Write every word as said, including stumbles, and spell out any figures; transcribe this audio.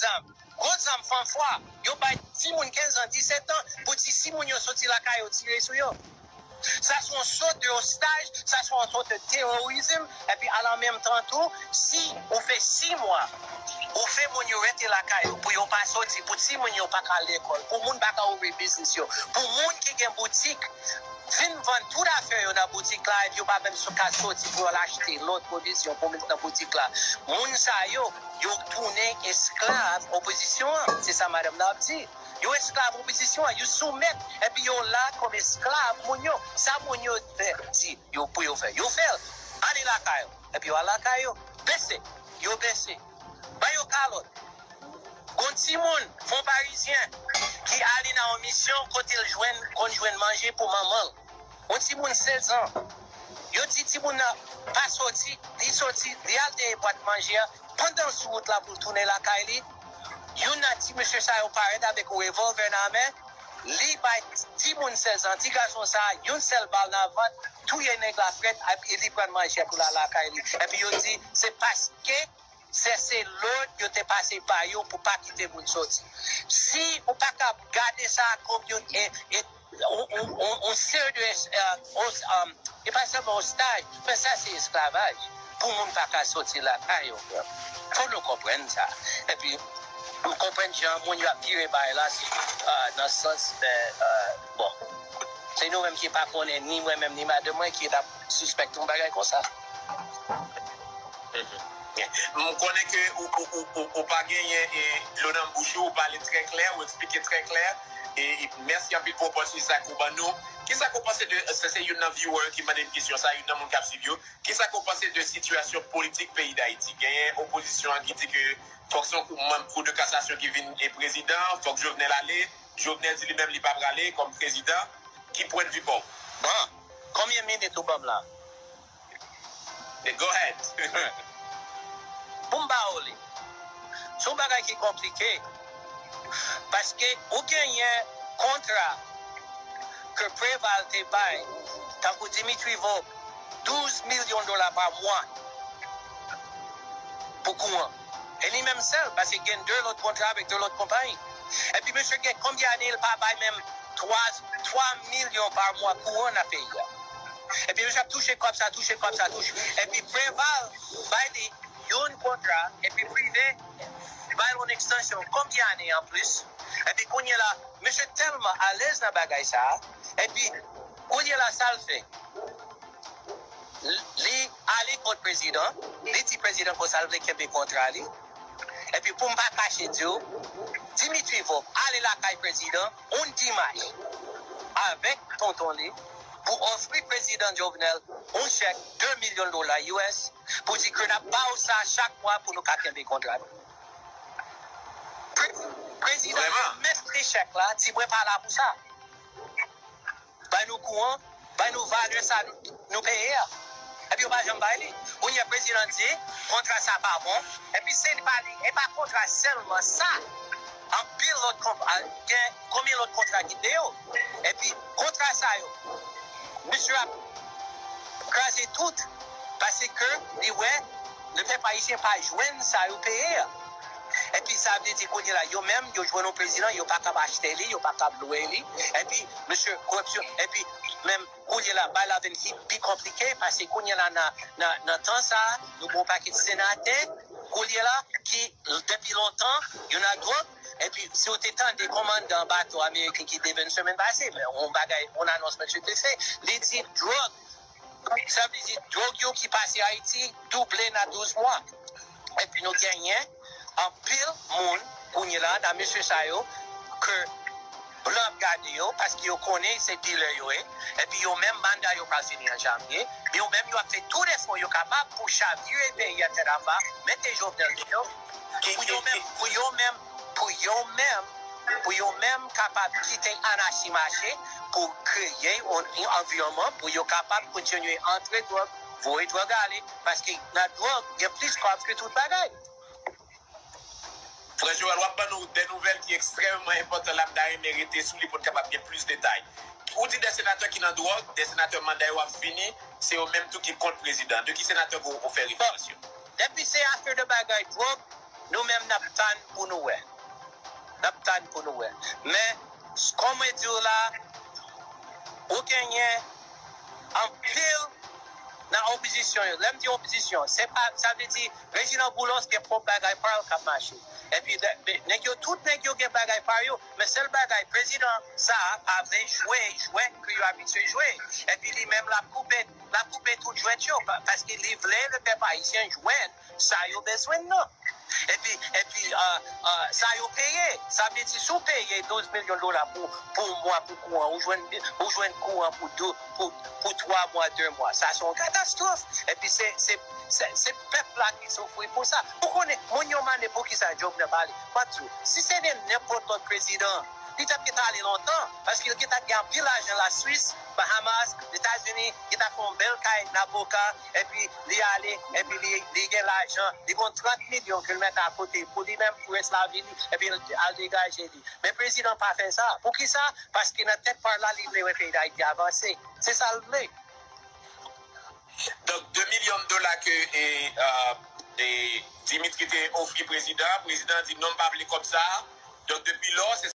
zam, gwo zam fanfwa, yo bay timoun kenz an, disèt an, pou ti timoun yo soti lakay yo tire sou yo. Sa se yon sòt de ostaj, sa se yon sòt de teworizm, epi alanmenmtan tou, si ou fè sis mwa, ou fè moun yo rete lakay yo, pou yo pa soti, pou timoun yo pa ka al lekòl, pou moun pa ka ouvri biznis yo, pou moun ki gen boutik vin vann tout afè yo nan boutik la, epi yo pa menm sou ka soti pou yo al achte lòt pwovizyon pou met nan boutik la. Moun sa yo, yo tounen esklav opozisyon an. Se sa madanm nan ap di. Yo esklav opozisyon an, yo soumèt, epi yo la kòm esklav moun yo. Sa moun yo fè, di yo pou yo fè, yo fè l. Ale lakay yo. Epi yo al lakay yo. Bese. Yo bese. Ba yo kalòt. Gon timoun, fon parizyen, ki ale nan yon misyon kote l jwenn, konn jwenn manje pou manman l. Yon timoun sèz an. Yo di timoun nan pa soti, li soti, li al dèyè bwat manje a. Pandan l sou wout la pou l tounen lakay li, youn nan ti mesye sa yo parèt avèk yon revòlvè nan men, li bay timoun sèz an, ti gason sa a, yon sèl bal nan vant, touye nèg la frèt, epi li pran manje a pou l al lakay li. Epi yo di, se paske se, se lòd yo te pase ba yo pou pa kite moun soti. Si ou pa ka gade sa kòm yon, e, e, yon, yon, yon, yon seri de, e, os-, e, e pa sèlman ostaj, men sa se esklavaj. Pou moun pa ka soti lakay yo, frè. Fò nou konprann sa. Epi, m konprann jan moun yo ap vire bagay la, se, e, nan sans, e, e, bon. Se nou menm ki pa konnen, ni mwen menm, ni madanm mwen, ki t ap sispèk yon bagay konsa. M konnen ke ou, ou, ou, ou, ou pa genyen, e, dlo nan bouch ou, ou pale trè klè, ou eksplike trè klè. E, e mèsi anpil pou opòtinite sa ke ou ban nou. Kisa ke w panse de, se, se youn nan viewer ki mande m kesyon sa, youn nan moun k ap swiv yo. Kisa ke w panse de sitiyasyon politik peyi Dayiti? Genyen opozisyon an ki di ke fòk se yon kou, manm kou de kasasyon ki vin e prezidan, fòk Jovenel ale. Jovenel di li menm li pa prale kòm prezidan. Ki pwennvi pa w? Bon, konbyen minit ou ban m la? Go ahead. Pou m ba w li. Se yon bagay ki konplike. Paske ou genyen kontra ke Preval te bay, tankou Dimitri Vorbe, douz milyon dola pa mwa pou kouran. E li menm sèl, paske gen de lòt kontra avèk de lòt konpayi. Epi mesye gen konbyen ane l pa bay menm twa, twa milyon pa mwa kouran nan peyi a. Epi mesye ap touche kòb sa, touche kòb sa, touche. Epi Preval bay li yon kontra, epi prive bay l yon ekstansyon konbyen ane anplis. Epi kounye la, mesye tèlman alèz nan bagay sa a, epi kounye la, sa l fè? Li ale kot prezidan, li di prezidan konsa l vle kenbe kontra li. Epi pou m pa kache di w, Dimitri Vorbe ale lakay prezidan yon dimanch avèk tonton li pou ofri prezidan Jovenel yon chèk de milyon dola U S pou di ke n ap ba w sa chak mwa pou nou ka kenbe kontra nou. Pre-, prezidan remèt li chèk la, di mwen pa la pou sa. Bay nou kouran, bay nou valè sa nou, nou peye a. Epi yo pa janm bay li. Kounye a prezidan di, kontra sa pa bon. Epi se li pa li, e pa kontra sèlman sa. Anpil lòt konp-, a, gen konbyen lòt kontra ki deyò. Epi kontra sa yo, misye ap kraze tout. Paske li wè, lepèp ayisyen pa jwenn sa yo peye a. Epi sa vle di kounye la, yo menm, yo jwenn yon prezidan, yo pa kab achte li, yo pa kab lwe li. Epi, mesye, koripsyon, epi, menm kounye la, bagay la vin pi, pi konplike, paske kounye la, nan, nan, nan tan sa a, nou gen yon pakèt senatè, kounye la, ki, depi lontan, yo nan dwòg. Epi, si w te tande kòmandan bato ameriken ki te vin semèn pase, yon bagay, yon anons mesye te fè, li di dwòg, sa vle di dwòg yo ki pase Ayiti double nan douz mwa. Epi nou genyen anpil moun kounye la nan mesye sa yo ke blan ap gade yo, paske yo konnen se dilè yo ye. Epi yo menm, manda yo pral fini an janvye. Men yo menm, yo ap fè tout efò yo kapab pou chavire peyi a tèt anba, mete Jovenel deyò. Pou yo menm, pou yo menm, pou yo menm, pou yo menm kapab kite anachi mache, pou kreye yon, yon anviwònman pou yo kapab kontinye antre dwòg, voye dwòg ale, paske nan dwòg, gen plis kòb ke tout bagay. Frè Joel, w ap ban nou de nouvèl ki ekstrèmeman enpòtan la, m ta renmen rete sou li pou n kapab gen plis detay. Ou di de senatè ki nan dwòg, de senatè manda yo ap fini, se yo menm tou ki kont prezidan. De ki senatè ke w, w fè referans yo? Depi se afè de bagay dwòg, Nou menm n ap tann pou nou wè. N ap tann pou nou wè. Men, kòm mwen di w la, ou genyen anpil nan opozisyon yo. Lè m di opozisyon, se pa, sa vle di, Reginald Boulos gen pwòp bagay pa l k ap mache. Epi, nèg yo, tout nèg yo gen bagay pa yo, men sèl bagay, prezidan sa a pa vle jwe jwèt ke yo abitye jwe. Epi li menm l ap koupe, l ap koupe tout jwèt yo, paske li vle le pèp ayisyen jwenn sa yo bezwen nan. Epi, epi uh, uh, sa yo peye, sa vle di si w peye douz milyon dola pou, pou yon mwa pou kouran, ou jwenn, ou jwenn kouran pou, pou, pou twa mwa, de mwa. Sa se yon katastwòf. Epi se, se, se, se pèp la ki soufri pou sa. Ou konnen, moun yo mande poukisa Jovenel pa ale. Mwen di w, si se te nenpòt lòt prezidan, li t ap gentan ale lontan, paske l gentan gen anpil lajan Laswis, Bahamas, Etazini, li ta fè yon bèl kay nan Boca, epi li ale, epi li, li gen lajan, li gon trant milyon ke l mete akote pou li menm, pou rès lavi li, epi l al degaje li. Men prezidan pa fè sa. Poukisa? Paske nan tèt pa l la, li vle wè peyi Dayiti avanse. Se sa l vle. Donk, de milyon dola ke e, e, Dimitri te ofri prezidan, prezidan di non, m pa vle kòb sa. Donk, depi lò, se